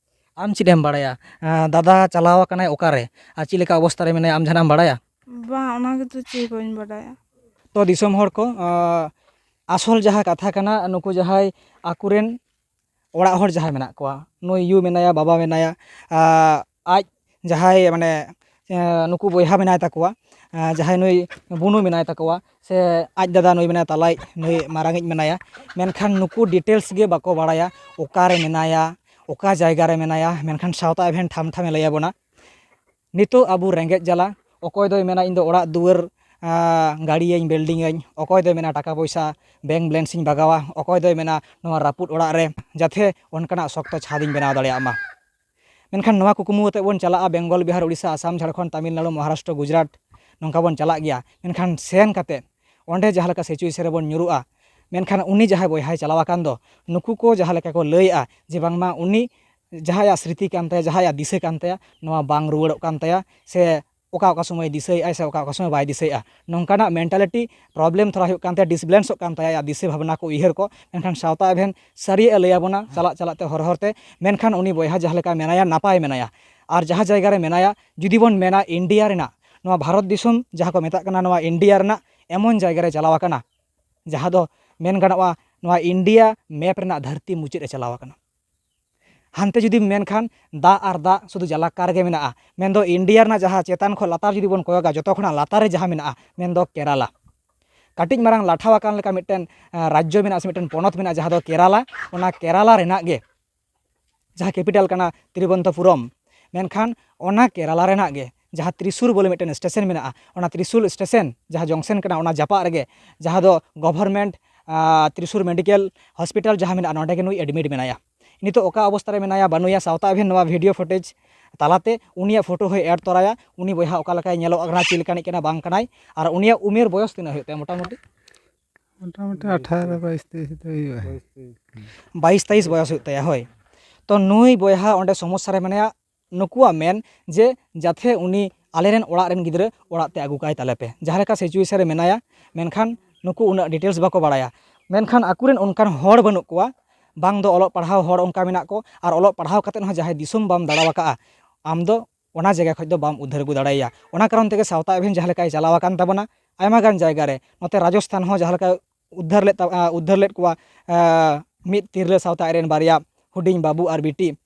ᱟᱢ ᱪᱮᱫ ᱮᱢ ᱵᱟᱲᱟᱭᱟ? ᱟᱸ, ᱫᱟᱫᱟ ᱪᱟᱞᱟᱣ ᱟᱠᱟᱱᱟᱭ ᱚᱠᱟᱨᱮ ᱟᱨ ᱪᱮᱫ ᱞᱮᱠᱟ ᱚᱵᱚᱥᱛᱟ ᱨᱮ ᱢᱮᱱᱟᱭᱟ, ᱟᱢ ᱡᱟᱦᱟᱱᱟᱜ ᱮᱢ ᱵᱟᱲᱟᱭᱟ? ᱵᱟᱝ, ᱚᱱᱟ ᱜᱮᱛᱚ ᱪᱮᱫ ᱵᱟᱹᱧ ᱵᱟᱰᱟᱭᱟ᱾ ᱛᱚ ᱫᱤᱥᱚᱢ ᱦᱚᱲ ᱠᱚ, ᱟᱸ, ᱟᱥᱚᱞ ᱡᱟᱦᱟᱸ ᱠᱟᱛᱷᱟ ᱠᱟᱱᱟ, ᱱᱩᱠᱩ ᱡᱟᱦᱟᱸᱭ ᱟᱠᱚᱨᱮᱱ ᱚᱲᱟᱜ ᱦᱚᱲ ᱡᱟᱦᱟᱸᱭ ᱢᱮᱱᱟᱜ ᱠᱚᱣᱟ, ᱱᱩᱭ ᱭᱩ ᱢᱮᱱᱟᱭᱟ, ᱵᱟᱵᱟ ᱢᱮᱱᱟᱭᱟ, ᱟᱸ, ᱟᱡ ᱡᱟᱦᱟᱸᱭ ᱢᱟᱱᱮ, ᱟᱸ, ᱱᱩᱠᱩ ᱵᱚᱭᱦᱟ ᱢᱮᱱᱟᱭ ᱛᱟᱠᱚᱣᱟ, ᱟᱸ, ᱡᱟᱦᱟᱸᱭ ᱱᱩᱭ ᱵᱩᱱᱩ ᱢᱮᱱᱟᱭ ᱛᱟᱠᱚᱣᱟ, ᱥᱮ ᱟᱡ ᱫᱟᱫᱟ ᱱᱩᱭ ᱢᱮᱱᱟᱭᱟ, ᱛᱟᱞᱟᱭᱤᱡ ᱱᱩᱭ ᱢᱟᱨᱟᱝᱤᱡ ᱢᱮᱱᱟᱭᱟ, ᱢᱮᱱᱠᱷᱟᱱ ᱱᱩᱠᱩ details ᱜᱮ ᱵᱟᱠᱚ ᱵᱟᱲᱟᱭᱟ, ᱚᱠᱟᱨᱮ ᱢᱮᱱᱟᱭᱟ, ᱚᱠᱟ ᱡᱟᱭᱜᱟ ᱨᱮ ᱢᱮᱱᱟᱭᱟ᱾ ᱢᱮᱱᱠᱷᱟᱱ ᱥᱟᱶᱛᱟ ᱮᱵᱷᱮᱱ ᱴᱷᱟᱢ ᱴᱷᱟᱢᱮ ᱞᱟᱹᱭ ᱟᱵᱚᱱᱟ᱾ ᱱᱤᱛᱚᱜ ᱟᱵᱚ ᱨᱮᱸᱜᱮᱡ ᱡᱟᱞᱟ, ᱚᱠᱚᱭ ᱫᱚᱭ ᱢᱮᱱᱟ ᱤᱧ ᱫᱚ ᱚᱲᱟᱜ ᱫᱩᱣᱟᱹᱨ, ᱟᱸ, ᱜᱟᱲᱤᱭᱟᱹᱧ, building ᱟᱹᱧ, ᱚᱠᱚᱭ ᱫᱚᱭ ᱢᱮᱱᱟ ᱴᱟᱠᱟ ᱯᱚᱭᱥᱟ bank balance ᱤᱧ ᱵᱟᱜᱟᱣᱟ, ᱚᱠᱚᱭ ᱫᱚᱭ ᱢᱮᱱᱟ ᱱᱚᱣᱟ ᱨᱟᱹᱯᱩᱫ ᱚᱲᱟᱜ ᱨᱮ ᱡᱟᱛᱷᱮ ᱚᱱᱠᱟᱱᱟᱜ ᱥᱚᱠᱛᱚ ᱪᱷᱟᱫᱽ ᱤᱧ ᱵᱮᱱᱟᱣ ᱫᱟᱲᱮᱭᱟᱜ ᱢᱟ᱾ ᱢᱮᱱᱠᱷᱟᱱ ᱱᱚᱣᱟ ᱠᱩᱠᱢᱩ ᱠᱟᱛᱮ ᱵᱚᱱ ᱪᱟᱞᱟᱜᱼᱟ ᱵᱮᱝᱜᱚᱞ, ᱵᱤᱦᱟᱨ, ᱩᱲᱤᱥᱥᱟ, ᱟᱥᱟᱢ, ᱡᱷᱟᱲᱠᱷᱚᱸᱰ, ᱛᱟᱢᱤᱞᱱᱟᱲᱩ, ᱢᱚᱦᱟᱨᱟᱥᱴᱨᱚ, ᱜᱩᱡᱽᱨᱟᱴ, ᱱᱚᱝᱠᱟ ᱵᱚᱱ ᱪᱟᱞᱟᱜ ᱜᱮᱭᱟ᱾ ᱢᱮᱱᱠᱷᱟᱱ ᱥᱮᱱ ᱠᱟᱛᱮ ᱚᱸᱰᱮ ᱡᱟᱦᱟᱸ ᱞᱮᱠᱟ situation ᱨᱮᱵᱚᱱ ᱧᱩᱨᱩᱜᱼᱟ, ᱢᱮᱱᱠᱷᱟᱱ ᱩᱱᱤ ᱡᱟᱦᱟᱸᱭ ᱵᱚᱭᱦᱟᱭ ᱪᱟᱞᱟᱣ ᱟᱠᱟᱱ ᱫᱚ, ᱱᱩᱠᱩ ᱠᱚ ᱡᱟᱦᱟᱸ ᱞᱮᱠᱟ ᱠᱚ ᱞᱟᱹᱭᱮᱜᱼᱟ ᱡᱮ ᱵᱟᱝᱢᱟ ᱩᱱᱤ ᱡᱟᱦᱟᱸᱭᱟᱜ ᱥᱨᱤᱛᱤ ᱠᱟᱱ ᱛᱟᱭᱟ, ᱡᱟᱦᱟᱸᱭᱟᱜ ᱫᱤᱥᱟᱹ ᱠᱟᱱ ᱛᱟᱭᱟ, ᱱᱚᱣᱟ ᱵᱟᱝ ᱨᱩᱣᱟᱹᱲᱚᱜ ᱠᱟᱱ ᱛᱟᱭᱟ, ᱥᱮ ᱚᱠᱟ ᱚᱠᱟ ᱥᱚᱢᱚᱭ ᱫᱤᱥᱟᱹᱭᱮᱜᱼᱟᱭ ᱥᱮ ᱚᱠᱟ ᱚᱠᱟ ᱥᱚᱢᱚᱭ ᱵᱟᱭ ᱫᱤᱥᱟᱹᱭᱮᱜᱼᱟ, ᱱᱚᱝᱠᱟᱱᱟᱜ mentality problem ᱛᱷᱚᱲᱟ ᱦᱩᱭᱩᱜ ᱠᱟᱱ ᱛᱟᱭᱟ, disbalanceᱚᱜ ᱠᱟᱱ ᱛᱟᱭᱟ ᱟᱭᱟᱜ ᱫᱤᱥᱟᱹ ᱵᱷᱟᱵᱽᱱᱟ ᱠᱚ, ᱩᱭᱦᱟᱹᱨ ᱠᱚ᱾ ᱢᱮᱱᱠᱷᱟᱱ ᱥᱟᱶᱛᱟ ᱮᱵᱷᱮᱱ ᱥᱟᱹᱨᱤᱭᱟᱜ ᱮ ᱞᱟᱹᱭ ᱟᱵᱚᱱᱟ ᱪᱟᱞᱟᱜ ᱪᱟᱞᱟᱜ ᱛᱮ, ᱦᱚᱨ ᱦᱚᱨ ᱛᱮ᱾ ᱢᱮᱱᱠᱷᱟᱱ ᱩᱱᱤ ᱵᱚᱭᱦᱟ ᱡᱟᱦᱟᱸ ᱞᱮᱠᱟ ᱢᱮᱱᱟᱭᱟ, ᱱᱟᱯᱟᱭ ᱢᱮᱱᱟᱭᱟ᱾ ᱟᱨ ᱡᱟᱦᱟᱸ ᱡᱟᱭᱜᱟ ᱨᱮ ᱢᱮᱱᱟᱭᱟ, ᱡᱩᱫᱤ ᱵᱚᱱ ᱢᱮᱱᱟ ᱤᱱᱰᱤᱭᱟ ᱨᱮᱱᱟᱜ, ᱱᱚᱣᱟ ᱵᱷᱟᱨᱚᱛ ᱫᱤᱥᱚᱢ ᱡᱟᱦᱟᱸ ᱠᱚ ᱢᱮᱛᱟᱜ ᱠᱟᱱᱟ, ᱱᱚᱣᱟ ᱤᱱᱰᱤᱭᱟ ᱨᱮᱱᱟᱜ ᱮᱢᱚᱱ ᱡᱟᱭᱜᱟ ᱨᱮ ᱪᱟᱞᱟᱣ ᱟᱠᱟᱱᱟ, ᱡᱟᱦᱟᱸ ᱫᱚ ᱢᱮᱱ ᱜᱟᱱᱚᱜᱼᱟ ᱱᱚᱣᱟ ᱤᱱᱰᱤᱭᱟ map ᱨᱮᱱᱟᱜ ᱫᱷᱟᱹᱨᱛᱤ ᱢᱩᱪᱟᱹᱫ ᱮ ᱪᱟᱞᱟᱣ ᱟᱠᱟᱱᱟ᱾ ᱦᱟᱱᱛᱮ ᱡᱩᱫᱤᱢ ᱢᱮᱱᱠᱷᱟᱱ ᱫᱟᱜ ᱟᱨ ᱫᱟᱜ ᱥᱩᱫᱷᱩ ᱡᱟᱞᱟᱠᱟᱨ ᱜᱮ ᱢᱮᱱᱟᱜᱼᱟ᱾ ᱢᱮᱱᱫᱚ ᱤᱱᱰᱤᱭᱟ ᱨᱮᱱᱟᱜ ᱡᱟᱦᱟᱸ ᱪᱮᱛᱟᱱ ᱠᱷᱚᱱ ᱞᱟᱛᱟᱨ ᱡᱩᱫᱤ ᱵᱚᱱ ᱠᱚᱭᱚᱜᱟ, ᱡᱚᱛᱚ ᱠᱷᱚᱱᱟᱜ ᱞᱟᱛᱟᱨ ᱨᱮ ᱡᱟᱦᱟᱸ ᱢᱮᱱᱟᱜᱼᱟ, ᱢᱮᱱᱫᱚ ᱠᱮᱨᱟᱞᱟ᱾ ᱠᱟᱹᱴᱤᱡ ᱢᱟᱨᱟᱝ ᱞᱟᱴᱷᱟ ᱟᱠᱟᱱ ᱞᱮᱠᱟ ᱢᱤᱫᱴᱮᱱ, ᱟᱸ, ᱨᱟᱡᱽᱡᱚ ᱢᱮᱱᱟᱜᱼᱟ ᱥᱮ ᱢᱤᱫᱴᱮᱱ ᱯᱚᱱᱚᱛ ᱢᱮᱱᱟᱜᱼᱟ, ᱡᱟᱦᱟᱸ ᱫᱚ ᱠᱮᱨᱟᱞᱟ᱾ ᱚᱱᱟ ᱠᱮᱨᱟᱞᱟ ᱨᱮᱱᱟᱜ ᱜᱮ ᱡᱟᱦᱟᱸ capital ᱠᱟᱱᱟ ᱛᱤᱨᱩᱵᱚᱱᱛᱚᱯᱩᱨᱚᱢ, ᱢᱮᱱᱠᱷᱟᱱ ᱚᱱᱟ ᱠᱮᱨᱟᱞᱟ ᱨᱮᱱᱟᱜ ᱜᱮ ᱡᱟᱦᱟᱸ ᱛᱨᱤᱥᱩᱨ ᱵᱚᱞᱮ ᱢᱤᱫᱴᱮᱱ ᱥᱴᱮᱥᱚᱱ ᱢᱮᱱᱟᱜᱼᱟ, ᱚᱱᱟ ᱛᱨᱤᱥᱩᱨ ᱥᱴᱮᱥᱚᱱ ᱡᱟᱦᱟᱸ ᱡᱚᱝᱥᱮᱱ ᱠᱟᱱᱟ, ᱚᱱᱟ ᱡᱟᱯᱟᱜ ᱨᱮᱜᱮ ᱡᱟᱦᱟᱸ ᱫᱚ ᱜᱚᱵᱷᱚᱨᱱᱢᱮᱱᱴ, ᱟᱸ, ᱛᱨᱤᱥᱩᱨ ᱢᱮᱰᱤᱠᱮᱞ ᱦᱚᱥᱯᱤᱴᱟᱞ ᱡᱟᱦᱟᱸ ᱢᱮᱱᱟᱜᱼᱟ, ᱱᱚᱸᱰᱮ ᱜᱮ ᱱᱩᱭ admit ᱢᱮᱱᱟᱭᱟ᱾ ᱱᱤᱛᱚᱜ ᱚᱠᱟ ᱚᱵᱚᱥᱛᱟ ᱨᱮ ᱢᱮᱱᱟᱭᱟ ᱵᱟᱹᱱᱩᱭᱟ, ᱥᱟᱶᱛᱟ ᱮᱵᱷᱮᱱ ᱱᱚᱣᱟ video footage ᱛᱟᱞᱟᱛᱮ ᱩᱱᱤᱭᱟᱜ ᱯᱷᱳᱴᱳ ᱦᱚᱸᱭ ᱮᱰ ᱛᱚᱨᱟᱭᱟ, ᱩᱱᱤ ᱵᱚᱭᱦᱟ ᱚᱠᱟ ᱞᱮᱠᱟᱭ ᱧᱮᱞᱚᱜ ᱠᱟᱱᱟ, ᱪᱮᱫ ᱞᱮᱠᱟᱱᱤᱡ ᱠᱟᱱᱟ ᱵᱟᱝ ᱠᱟᱱᱟᱭ, ᱟᱨ ᱩᱱᱤᱭᱟᱜ ᱩᱢᱮᱨ ᱵᱚᱭᱚᱥ ᱛᱤᱱᱟᱹᱜ ᱦᱩᱭᱩᱜ ᱛᱟᱭᱟ ᱢᱚᱴᱟᱢᱩᱴᱤ? ᱢᱚᱴᱟᱢᱩᱴᱤ ᱟᱴᱷᱟᱨᱚ ᱵᱟᱭᱤᱥ ᱛᱮᱭᱤᱥ ᱫᱚ ᱦᱩᱭᱩᱜᱼᱟ᱾ ᱵᱟᱭᱤᱥ ᱛᱮᱭᱤᱥ ᱵᱚᱭᱚᱥ ᱦᱩᱭᱩᱜ ᱛᱟᱭᱟ, ᱦᱳᱭ᱾ ᱛᱚ ᱱᱩᱭ ᱵᱚᱭᱦᱟ ᱚᱸᱰᱮ ᱥᱚᱢᱚᱥᱥᱟ ᱨᱮ ᱢᱮᱱᱟᱭᱟ, ᱱᱩᱠᱩᱣᱟᱜ ᱢᱮᱱ ᱡᱮ ᱡᱟᱛᱷᱮ ᱩᱱᱤ ᱟᱞᱮᱨᱮᱱ ᱚᱲᱟᱜ ᱨᱮᱱ ᱜᱤᱫᱽᱨᱟᱹ ᱚᱲᱟᱜ ᱛᱮ ᱟᱹᱜᱩ ᱠᱟᱭ ᱛᱟᱞᱮ ᱯᱮ, ᱡᱟᱦᱟᱸ ᱞᱮᱠᱟ ᱥᱤᱪᱩᱭᱮᱥᱚᱱ ᱨᱮ ᱢᱮᱱᱟᱭᱟ᱾ ᱢᱮᱱᱠᱷᱟᱱ ᱱᱩᱠᱩ ᱩᱱᱟᱹᱜ ᱰᱤᱴᱮᱞᱥ ᱵᱟᱠᱚ ᱵᱟᱲᱟᱭᱟ᱾ ᱢᱮᱱᱠᱷᱟᱱ ᱟᱠᱚᱨᱮᱱ ᱚᱱᱠᱟᱱ ᱦᱚᱲ ᱵᱟᱹᱱᱩᱜ ᱠᱚᱣᱟ, ᱵᱟᱝ ᱫᱚ ᱚᱞᱚᱜ ᱯᱟᱲᱦᱟᱣ ᱦᱚᱲ ᱚᱱᱠᱟ ᱢᱮᱱᱟᱜ ᱠᱚ, ᱟᱨ ᱚᱞᱚᱜ ᱯᱟᱲᱦᱟᱣ ᱠᱟᱛᱮᱫ ᱦᱚᱸ ᱡᱟᱦᱟᱸᱭ ᱫᱤᱥᱚᱢ ᱵᱟᱢ ᱫᱟᱬᱟ ᱟᱠᱟᱫᱼᱟ, ᱟᱢ ᱫᱚ ᱚᱱᱟ ᱡᱟᱭᱜᱟ ᱠᱷᱚᱱ ᱫᱚ ᱵᱟᱢ ᱩᱫᱷᱟᱹᱨ ᱟᱹᱜᱩ ᱫᱟᱲᱮᱭᱟᱭᱟ᱾ ᱚᱱᱟ ᱠᱟᱨᱚᱱ ᱛᱮᱜᱮ ᱥᱟᱶᱛᱟ ᱮᱵᱷᱮᱱ ᱡᱟᱦᱟᱸ ᱞᱮᱠᱟᱭ ᱪᱟᱞᱟᱣ ᱟᱠᱟᱱ ᱛᱟᱵᱚᱱᱟ, ᱟᱭᱢᱟ ᱜᱟᱱ ᱡᱟᱭᱜᱟ ᱨᱮ, ᱱᱚᱛᱮ ᱨᱟᱡᱚᱥᱛᱷᱟᱱ ᱦᱚᱸ ᱡᱟᱦᱟᱸ ᱞᱮᱠᱟ ᱩᱫᱽᱫᱷᱟᱨ ᱞᱮᱫ ᱛᱟ-, ᱟ, ᱩᱫᱽᱫᱷᱟᱨ ᱞᱮᱫ ᱠᱚᱣᱟ, ᱟ, ᱢᱤᱫ ᱛᱤᱨᱞᱟᱹ ᱥᱟᱶᱛᱮ ᱟᱡᱨᱮᱱ ᱵᱟᱨᱭᱟ ᱦᱩᱰᱤᱧ ᱵᱟᱹᱵᱩ ᱟᱨ ᱵᱤᱴᱤ᱾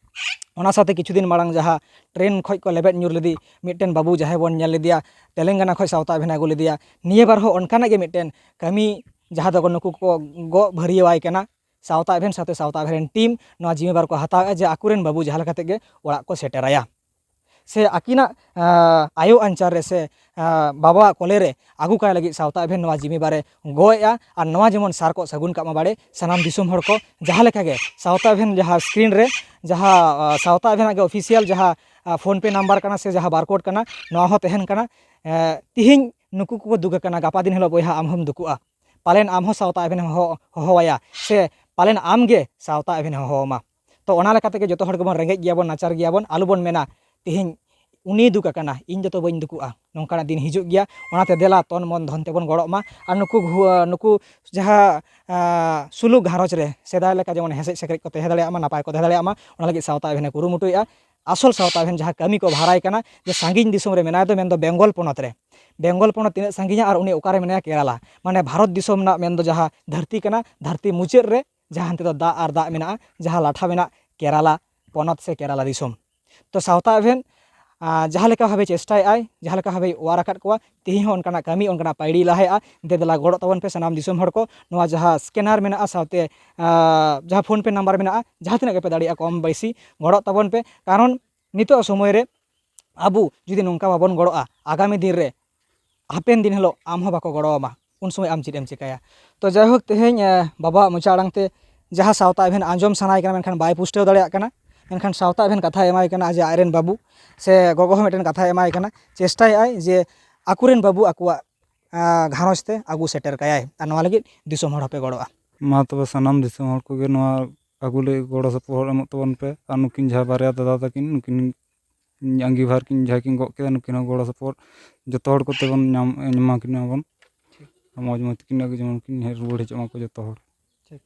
ᱚᱱᱟ ᱥᱟᱶᱛᱮ ᱠᱤᱪᱷᱩ ᱫᱤᱱ ᱢᱟᱲᱟᱝ ᱡᱟᱦᱟᱸ ᱴᱨᱮᱱ ᱠᱷᱚᱱ ᱠᱚ ᱞᱮᱵᱮᱫ ᱧᱩᱨ ᱞᱮᱫᱮ ᱢᱤᱫᱴᱮᱱ ᱵᱟᱹᱵᱩ, ᱡᱟᱦᱟᱸᱭ ᱵᱚᱱ ᱧᱮᱞ ᱞᱮᱫᱮᱭᱟ, ᱛᱮᱞᱮᱝᱜᱟᱱᱟ ᱠᱷᱚᱱ ᱥᱟᱶᱛᱟ ᱮᱵᱷᱮᱱ ᱟᱹᱜᱩ ᱞᱮᱫᱮᱭᱟ᱾ ᱱᱤᱭᱟᱹ ᱵᱟᱨ ᱦᱚᱸ ᱚᱱᱠᱟᱱᱟᱜ ᱜᱮ ᱢᱤᱫᱴᱮᱱ ᱠᱟᱹᱢᱤ, ᱡᱟᱦᱟᱸ ᱫᱚ ᱱᱩᱠᱩ ᱠᱚ ᱜᱚᱜ ᱵᱷᱟᱹᱨᱭᱟᱹᱣᱟᱭ ᱠᱟᱱᱟ᱾ ᱥᱟᱶᱛᱟ ᱮᱵᱷᱮᱱ ᱥᱟᱶᱛᱮ ᱥᱟᱶᱛᱟ ᱮᱵᱷᱮᱱ ᱨᱮᱱ ᱴᱤᱢ ᱱᱚᱣᱟ ᱡᱤᱢᱢᱮᱵᱟᱨ ᱠᱚ ᱦᱟᱛᱟᱣᱮᱫᱼᱟ ᱡᱮ ᱟᱠᱚᱨᱮᱱ ᱵᱟᱹᱵᱩ ᱡᱟᱦᱟᱸ ᱞᱮᱠᱟ ᱛᱮᱜᱮ ᱚᱲᱟᱜ ᱠᱚ ᱥᱮᱴᱮᱨᱟᱭᱟ᱾ ᱥᱮ ᱟᱹᱠᱤᱱᱟᱜ, ᱟ, ᱟᱭᱳ ᱟᱧᱪᱟᱨ ᱨᱮ ᱥᱮ, ᱟ, ᱵᱟᱵᱟᱣᱟᱜ ᱠᱚᱞᱮ ᱨᱮ ᱟᱹᱜᱩ ᱠᱟᱭ ᱞᱟᱹᱜᱤᱫ ᱥᱟᱶᱛᱟ ᱮᱵᱷᱮᱱ ᱱᱚᱣᱟ ᱡᱤᱢᱤᱵᱟᱨᱮ ᱜᱚᱜ ᱮᱫᱼᱟ᱾ ᱟᱨ ᱱᱚᱣᱟ ᱡᱮᱢᱚᱱ ᱥᱟᱨ ᱠᱚᱜ ᱥᱟᱹᱜᱩᱱ ᱠᱟᱜ ᱢᱟ ᱵᱟᱲᱮ ᱥᱟᱱᱟᱢ ᱫᱤᱥᱚᱢ ᱦᱚᱲ ᱠᱚ᱾ ᱡᱟᱦᱟᱸ ᱞᱮᱠᱟ ᱜᱮ ᱥᱟᱶᱛᱟ ᱮᱵᱷᱮᱱ ᱡᱟᱦᱟᱸ ᱥᱠᱨᱤᱱ ᱨᱮ ᱡᱟᱦᱟᱸ, ᱟ, ᱥᱟᱶᱛᱟ ᱮᱵᱷᱮᱱᱟᱜ ᱜᱮ ᱚᱯᱷᱤᱥᱤᱭᱟᱞ ᱡᱟᱦᱟᱸ, ᱟ, ᱯᱷᱳᱱ ᱯᱮ ᱱᱟᱢᱵᱟᱨ ᱠᱟᱱᱟ ᱥᱮ ᱡᱟᱦᱟᱸ ᱵᱟᱨᱠᱳᱰ ᱠᱟᱱᱟ, ᱱᱚᱣᱟ ᱦᱚᱸ ᱛᱟᱦᱮᱱ ᱠᱟᱱᱟ᱾ ᱮ, ᱛᱤᱦᱤᱧ ᱱᱩᱠᱩ ᱠᱚᱠᱚ ᱫᱩᱠ ᱟᱠᱟᱱᱟ, ᱜᱟᱯᱟ ᱫᱤᱱ ᱦᱤᱞᱳᱜ ᱵᱚᱭᱦᱟ ᱟᱢ ᱦᱚᱸᱢ ᱫᱩᱠᱩᱜᱼᱟ᱾ ᱯᱟᱞᱮᱱ ᱟᱢ ᱦᱚᱸ ᱥᱟᱶᱛᱟ ᱮᱵᱷᱮᱱ ᱦᱚᱦᱚ, ᱦᱚᱦᱚᱣᱟᱭᱟ, ᱥᱮ ᱯᱟᱞᱮᱱ ᱟᱢ ᱜᱮ ᱥᱟᱶᱛᱟ ᱮᱵᱷᱮᱱ ᱦᱚᱦᱚᱣᱟᱢᱟ᱾ ᱛᱚ ᱚᱱᱟ ᱞᱮᱠᱟ ᱛᱮᱜᱮ ᱡᱚᱛᱚ ᱦᱚᱲ ᱜᱮᱵᱚᱱ ᱨᱮᱸᱜᱮᱡ ᱜᱮᱭᱟᱵᱚᱱ, ᱱᱟᱪᱟᱨ ᱜᱮᱭᱟᱵᱚᱱ, ᱟᱞᱚᱵᱚᱱ ᱢᱮᱱᱟ ᱛᱮᱦᱮᱧ ᱩᱱᱤᱭ ᱫᱩᱠ ᱟᱠᱟᱱᱟ, ᱤᱧ ᱫᱚ ᱛᱚ ᱵᱟᱹᱧ ᱫᱩᱠᱩᱜᱼᱟ᱾ ᱱᱚᱝᱠᱟᱱᱟᱜ ᱫᱤᱱ ᱦᱤᱡᱩᱜ ᱜᱮᱭᱟ᱾ ᱚᱱᱟᱛᱮ ᱫᱮᱞᱟ ᱛᱚᱱ ᱢᱚᱱ ᱫᱷᱚᱱ ᱛᱮᱵᱚᱱ ᱜᱚᱲᱚᱜ ᱢᱟ᱾ ᱟᱨ ᱱᱩᱠᱩ ᱜᱷᱩ-, ᱱᱩᱠᱩ ᱡᱟᱦᱟᱸ, ᱟ, ᱥᱩᱞᱩᱠ ᱜᱷᱟᱨᱚᱸᱡᱽ ᱨᱮ ᱥᱮᱫᱟᱭ ᱞᱮᱠᱟ ᱡᱮᱢᱚᱱ ᱦᱮᱸᱥᱮᱡ ᱥᱮᱠᱨᱮᱡ ᱠᱚ ᱛᱟᱦᱮᱸ ᱫᱟᱲᱮᱭᱟᱜ ᱢᱟ, ᱱᱟᱯᱟᱭ ᱠᱚ ᱛᱟᱦᱮᱸ ᱫᱟᱲᱮᱭᱟᱜ ᱢᱟ, ᱚᱱᱟ ᱞᱟᱹᱜᱤᱫ ᱥᱟᱶᱛᱟ ᱮᱵᱷᱮᱱᱮ ᱠᱩᱨᱩᱢᱩᱴᱩᱭᱮᱫᱼᱟ᱾ ᱟᱥᱚᱞ ᱥᱟᱶᱛᱟ ᱮᱵᱷᱮᱱ ᱡᱟᱦᱟᱸ ᱠᱟᱹᱢᱤ ᱠᱚ ᱵᱷᱟᱨᱟᱭ ᱠᱟᱱᱟ, ᱡᱮ ᱥᱟᱺᱜᱤᱧ ᱫᱤᱥᱚᱢ ᱨᱮ ᱢᱮᱱᱟᱭ ᱫᱚ ᱢᱮᱱᱫᱚ ᱵᱮᱝᱜᱚᱞ ᱯᱚᱱᱚᱛ ᱨᱮ, ᱵᱮᱝᱜᱚᱞ ᱯᱚᱱᱚᱛ ᱛᱤᱱᱟᱹᱜ ᱥᱟᱺᱜᱤᱧᱟ ᱟᱨ ᱩᱱᱤ ᱚᱠᱟᱨᱮ ᱢᱮᱱᱟᱭᱟ? ᱠᱮᱨᱟᱞᱟ, ᱢᱟᱱᱮ ᱵᱷᱟᱨᱚᱛ ᱫᱤᱥᱚᱢ ᱨᱮᱱᱟᱜ ᱢᱮᱱᱫᱚ ᱡᱟᱦᱟᱸ ᱫᱷᱟᱹᱨᱛᱤ ᱠᱟᱱᱟ, ᱫᱷᱟᱹᱨᱛᱤ ᱢᱩᱪᱟᱹᱫ ᱨᱮ ᱡᱟᱦᱟᱸ ᱦᱟᱱᱛᱮ ᱫᱚ ᱫᱟᱜ ᱟᱨ ᱫᱟᱜ ᱢᱮᱱᱟᱜᱼᱟ, ᱡᱟᱦᱟᱸ ᱞᱟᱴᱷᱟ ᱢᱮᱱᱟᱜ ᱠᱮᱨᱟᱞᱟ ᱯᱚᱱᱚᱛ ᱥᱮ ᱠᱮᱨᱟᱞᱟ ᱫᱤᱥᱚᱢ᱾ ᱛᱚ ᱥᱟᱶᱛᱟ ᱮᱵᱷᱮᱱ, ᱟ, ᱡᱟᱦᱟᱸ ᱞᱮᱠᱟ ᱵᱷᱟᱵᱮ ᱪᱮᱥᱴᱟᱭᱮᱫ ᱟᱭ, ᱡᱟᱦᱟᱸ ᱞᱮᱠᱟ ᱵᱷᱟᱵᱮ ᱚᱣᱟᱨ ᱟᱠᱟᱫ ᱠᱚᱣᱟ, ᱛᱮᱦᱮᱧ ᱦᱚᱸ ᱚᱱᱠᱟᱱᱟᱜ ᱠᱟᱹᱢᱤ, ᱚᱱᱠᱟᱱᱟᱜ ᱯᱟᱭᱲᱤ ᱞᱟᱦᱟᱭᱮᱫᱼᱟ᱾ ᱫᱮ ᱫᱮᱞᱟ ᱜᱚᱲᱚᱜ ᱛᱟᱵᱚᱱ ᱯᱮ ᱥᱟᱱᱟᱢ ᱫᱤᱥᱚᱢ ᱦᱚᱲ ᱠᱚ᱾ ᱱᱚᱣᱟ ᱡᱟᱦᱟᱸ ᱥᱠᱮᱱᱟᱨ ᱢᱮᱱᱟᱜᱼᱟ, ᱥᱟᱶᱛᱮ, ᱟ, ᱡᱟᱦᱟᱸ ᱯᱷᱳᱱ ᱯᱮ ᱱᱟᱢᱵᱟᱨ ᱢᱮᱱᱟᱜᱼᱟ, ᱡᱟᱦᱟᱸ ᱛᱤᱱᱟᱹᱜ ᱜᱮᱯᱮ ᱫᱟᱲᱮᱭᱟᱜᱼᱟ ᱠᱚᱢ ᱵᱮᱥᱤ ᱜᱚᱲᱚᱜ ᱛᱟᱵᱚᱱ ᱯᱮ᱾ ᱠᱟᱨᱚᱱ ᱱᱤᱛᱚᱜ ᱥᱚᱢᱚᱭ ᱨᱮ ᱟᱵᱚ ᱡᱩᱫᱤ ᱱᱚᱝᱠᱟ ᱵᱟᱵᱚᱱ ᱜᱚᱲᱚᱜᱼᱟ, ᱟᱜᱟᱢᱤ ᱫᱤᱱ ᱨᱮ ᱦᱟᱯᱮᱱ ᱫᱤᱱ ᱦᱤᱞᱳᱜ ᱟᱢ ᱦᱚᱸ ᱵᱟᱠᱚ ᱜᱚᱲᱚ ᱟᱢᱟ, ᱩᱱ ᱥᱚᱢᱚᱭ ᱟᱢ ᱪᱮᱫ ᱮᱢ ᱪᱤᱠᱟᱹᱭᱟ? ᱛᱚ ᱡᱟᱭᱦᱳᱠ, ᱛᱮᱦᱮᱧ, ᱮ, ᱵᱟᱵᱟᱣᱟᱜ ᱢᱚᱪᱟ ᱟᱲᱟᱝ ᱛᱮ ᱡᱟᱦᱟᱸ ᱥᱟᱶᱛᱟ ᱮᱵᱷᱮᱱ ᱟᱸᱡᱚᱢ ᱥᱟᱱᱟᱭᱮ ᱠᱟᱱᱟ, ᱢᱮᱱᱠᱷᱟᱱ ᱵᱟᱭ ᱯᱩᱥᱴᱟᱹᱣ ᱫᱟᱲᱮᱭᱟᱜ ᱠᱟᱱᱟ, ᱢᱮᱱᱠᱷᱟᱱ ᱥᱟᱶᱛᱟ ᱮᱵᱷᱮᱱ ᱠᱟᱛᱷᱟᱭ ᱮᱢᱟᱭ ᱠᱟᱱᱟ ᱡᱮ ᱟᱡᱨᱮᱱ ᱵᱟᱹᱵᱩ ᱥᱮ ᱜᱚᱜᱚ ᱦᱚᱸ ᱢᱤᱫᱴᱮᱱ ᱠᱟᱛᱷᱟᱭ ᱮᱢᱟᱭ ᱠᱟᱱᱟ, ᱪᱮᱥᱴᱟᱭᱮᱫ ᱟᱭ ᱡᱮ ᱟᱠᱚᱨᱮᱱ ᱵᱟᱹᱵᱩ ᱟᱠᱚᱣᱟᱜ ᱟᱸ, ᱜᱷᱟᱨᱚᱸᱡᱽ ᱛᱮ ᱟᱹᱜᱩ ᱥᱮᱴᱮᱨ ᱠᱟᱭᱟᱭ᱾ ᱟᱨ ᱱᱚᱣᱟ ᱞᱟᱹᱜᱤᱫ ᱫᱤᱥᱚᱢ ᱦᱚᱲ ᱦᱚᱸᱯᱮ ᱜᱚᱲᱚᱜᱼᱟ᱾ ᱢᱟ ᱛᱚᱵᱮ ᱥᱟᱱᱟᱢ ᱫᱤᱥᱚᱢ ᱦᱚᱲ ᱠᱚᱜᱮ ᱱᱚᱣᱟ ᱟᱹᱜᱩ ᱞᱟᱹᱜᱤᱫ ᱜᱚᱲᱚ ᱥᱚᱯᱚᱦᱚᱫ ᱮᱢᱚᱜ ᱛᱟᱵᱚᱱ ᱯᱮ᱾ ᱟᱨ ᱱᱩᱠᱤᱱ ᱡᱟᱦᱟᱸ ᱵᱟᱨᱭᱟ ᱫᱟᱫᱟ ᱛᱟᱹᱠᱤᱱ, ᱱᱩᱠᱤᱱ ᱟᱸᱜᱤᱵᱷᱟᱨ ᱠᱤᱱ ᱡᱟᱦᱟᱸ ᱠᱤᱱ ᱜᱚᱜ ᱠᱮᱫᱟ, ᱱᱩᱠᱤᱱ ᱦᱚᱸ ᱜᱚᱲᱚ ᱥᱚᱯᱚᱦᱚᱫ ᱡᱚᱛᱚ ᱦᱚᱲ ᱠᱚᱛᱮ ᱵᱚᱱ ᱧᱟᱢ, ᱮᱢᱟ ᱠᱤᱱᱟ ᱵᱚᱱ᱾ ᱴᱷᱤᱠ᱾ ᱢᱚᱡᱽ ᱢᱚᱡᱽ ᱛᱟᱹᱠᱤᱱ ᱟᱹᱜᱩ ᱡᱮᱢᱚᱱ ᱠᱤᱱ ᱦᱮᱡ ᱨᱩᱣᱟᱹᱲ ᱦᱤᱡᱩᱜ ᱢᱟᱠᱚ ᱡᱚᱛᱚ ᱦᱚᱲ᱾ ᱴᱷᱤᱠ᱾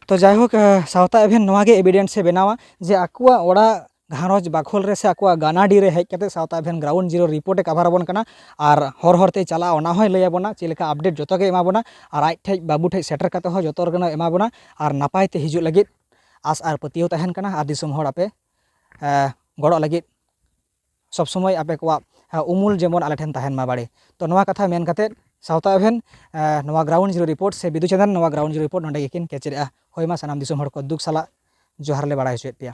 ᱛᱚ ᱡᱟᱭᱦᱳᱠ, ᱟᱸ, ᱥᱟᱶᱛᱟ ᱮᱵᱷᱮᱱ ᱱᱚᱣᱟ ᱜᱮ ᱮᱵᱷᱤᱰᱮᱱᱥ ᱮ ᱵᱮᱱᱟᱣᱟ ᱡᱮ ᱟᱠᱚᱣᱟᱜ ᱚᱲᱟᱜ ᱜᱷᱟᱨᱚᱸᱡᱽ ᱵᱟᱠᱷᱳᱞ ᱨᱮ ᱥᱮ ᱟᱠᱚᱣᱟᱜ ᱜᱟᱱᱟᱰᱤ ᱨᱮ ᱦᱮᱡ ᱠᱟᱛᱮ ᱥᱟᱶᱛᱟ ᱮᱵᱷᱮᱱ ᱜᱨᱟᱣᱩᱱᱰ ᱡᱤᱨᱳ ᱨᱤᱯᱳᱨᱴ ᱮ ᱠᱟᱵᱷᱟᱨ ᱟᱵᱚᱱ ᱠᱟᱱᱟ᱾ ᱟᱨ ᱦᱚᱨ ᱦᱚᱨ ᱛᱮᱭ ᱪᱟᱞᱟᱜᱼᱟ, ᱚᱱᱟ ᱦᱚᱸᱭ ᱞᱟᱹᱭ ᱟᱵᱚᱱᱟ, ᱪᱮᱫ ᱞᱮᱠᱟ ᱟᱯᱰᱮᱴ ᱡᱚᱛᱚ ᱜᱮ ᱮᱢᱟ ᱵᱚᱱᱟ᱾ ᱟᱨ ᱟᱡ ᱴᱷᱮᱡ ᱵᱟᱹᱵᱩ ᱴᱷᱮᱡ ᱥᱮᱴᱮᱨ ᱠᱟᱛᱮ ᱦᱚᱸ ᱡᱚᱛᱚ ᱨᱮᱜᱮ ᱮᱢᱟ ᱵᱚᱱᱟ᱾ ᱟᱨ ᱱᱟᱯᱟᱭ ᱛᱮ ᱦᱤᱡᱩᱜ ᱞᱟᱹᱜᱤᱫ ᱟᱥ ᱟᱨ ᱯᱟᱹᱛᱭᱟᱹᱣ ᱛᱟᱦᱮᱱ ᱠᱟᱱᱟ᱾ ᱟᱨ ᱫᱤᱥᱚᱢ ᱦᱚᱲ ᱟᱯᱮ, ᱮ, ᱜᱚᱲᱚᱜ ᱞᱟᱹᱜᱤᱫ ᱥᱚᱵᱽ ᱥᱚᱢᱚᱭ ᱟᱯᱮ ᱠᱚᱣᱟᱜ, ᱮ, ᱩᱢᱩᱞ ᱡᱮᱢᱚᱱ ᱟᱞᱮ ᱴᱷᱮᱱ ᱛᱟᱦᱮᱱ ᱢᱟ ᱵᱟᱲᱮ᱾ ᱛᱚ ᱱᱚᱣᱟ ᱠᱟᱛᱷᱟ ᱢᱮᱱ ᱠᱟᱛᱮ ᱥᱟᱶᱛᱟ ᱮᱵᱷᱮᱱ, ᱮ, ᱱᱚᱣᱟ ᱜᱨᱟᱣᱩᱱᱰ ᱡᱤᱨᱳ ᱨᱤᱯᱳᱨᱴ ᱥᱮ ᱵᱤᱫᱩ ᱪᱟᱸᱫᱟᱱ ᱱᱚᱣᱟ ᱜᱨᱟᱣᱩᱱᱰ ᱡᱤᱨᱳ ᱨᱤᱯᱳᱨᱴ ᱱᱚᱸᱰᱮ ᱜᱮᱠᱤᱱ ᱠᱮᱪᱮᱫᱮᱜᱼᱟ᱾ ᱦᱳᱭ ᱢᱟ, ᱥᱟᱱᱟᱢ ᱫᱤᱥᱚᱢ ᱦᱚᱲ ᱠᱚ ᱫᱩᱠ ᱥᱟᱞᱟᱜ ᱡᱚᱦᱟᱨ ᱞᱮ ᱵᱟᱲᱟᱭ ᱦᱚᱪᱚᱭᱮᱫ ᱯᱮᱭᱟ᱾